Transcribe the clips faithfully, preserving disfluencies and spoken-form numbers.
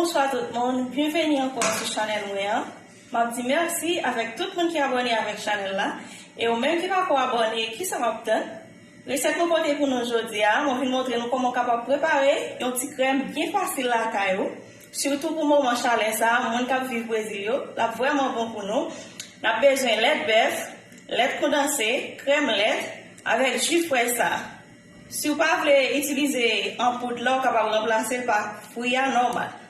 Bonswa tout moun, byenveni ankò sou chanèl mwen an. M ap di mèsi avèk tout moun ki abòne avèk chanèl la. E ou menm ki pako abòne, kisa w ap tann? Resèt mwen pote pou nou jodi a, mwen vin montre nou kòman w kapab prepare yon ti krèm byen fasil lakay ou. Sitou pou moman chalè sa a, moun k ap viv Brezil yo, l ap vrèman bon pou nou. N ap bezwen lèt bèf, lèt kondanse, krèm lèt, avèk ji frèz sa a. Si w pa vle itilize an poud la, w kapab ranplase l pa fwi a nòmal.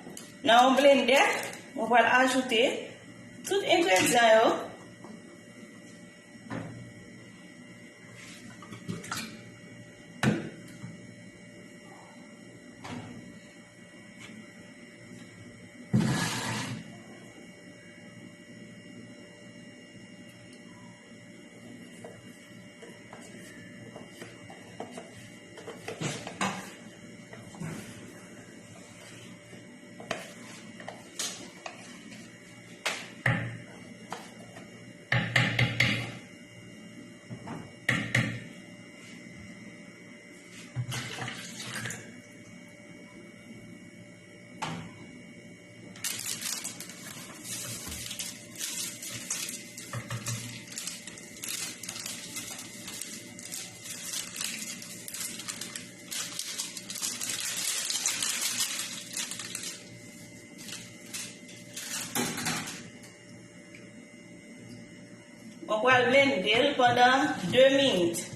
Nan yon blendè, mwen pral ajoute tout engredyan yo. Mwen pral blende l pandan de minit.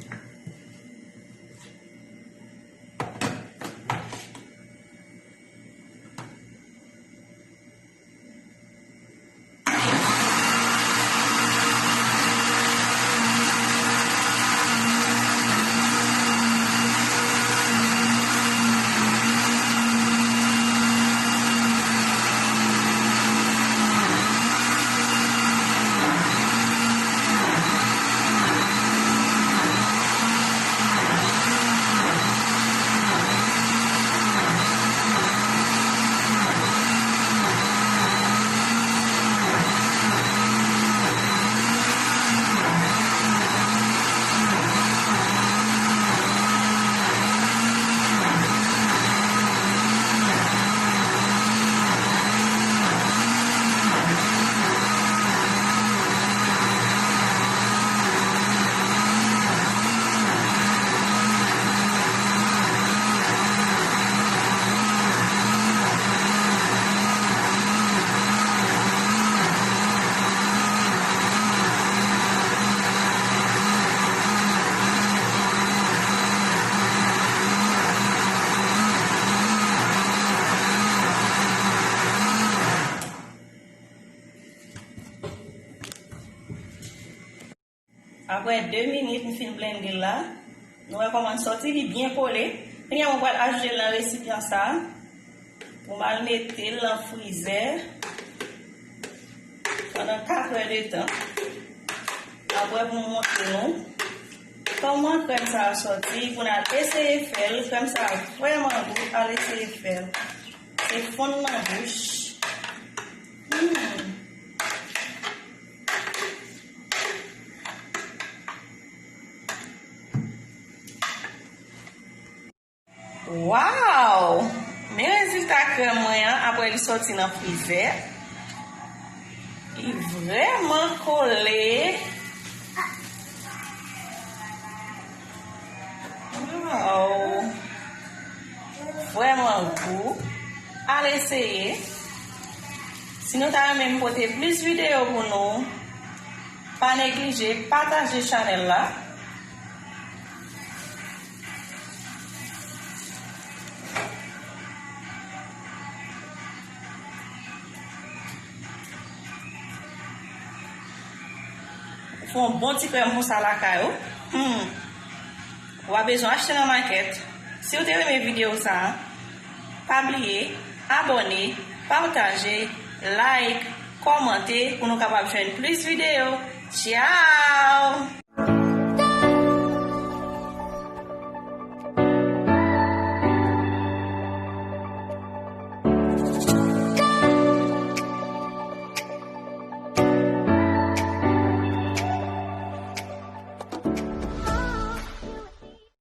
Apre de minit, m fin blende l la. Nou wè kòman l sòti, li byen kole. Kounye a, mwen pral ajoute l nan resipyan sa a pou m al mete l nan frizè pandan kat è de tan. Apre, pou m montre nou kòman krèm sa a sòti, pou n al eseye fè l. Krèm sa a vrèman gou, al eseye fè l. Se fonn nan bouch. Hmm. Waw! Men rezilta krèm mwen an apre li sòti nan frizè. Li vrèman kole. Waw! Vrèman gou. Al eseye. Si nou ta renmen m pote plis videyo pou nou, pa neglije pataje chanèl la. Fè yon bon ti krèm konsa lakay ou. Hmm. Ou pa bezwen achte nan makèt. Si w te renmen videyo sa a, pa bliye abòne, pataje, like, kòmante pou nou kapab jwenn plis videyo. Tchao!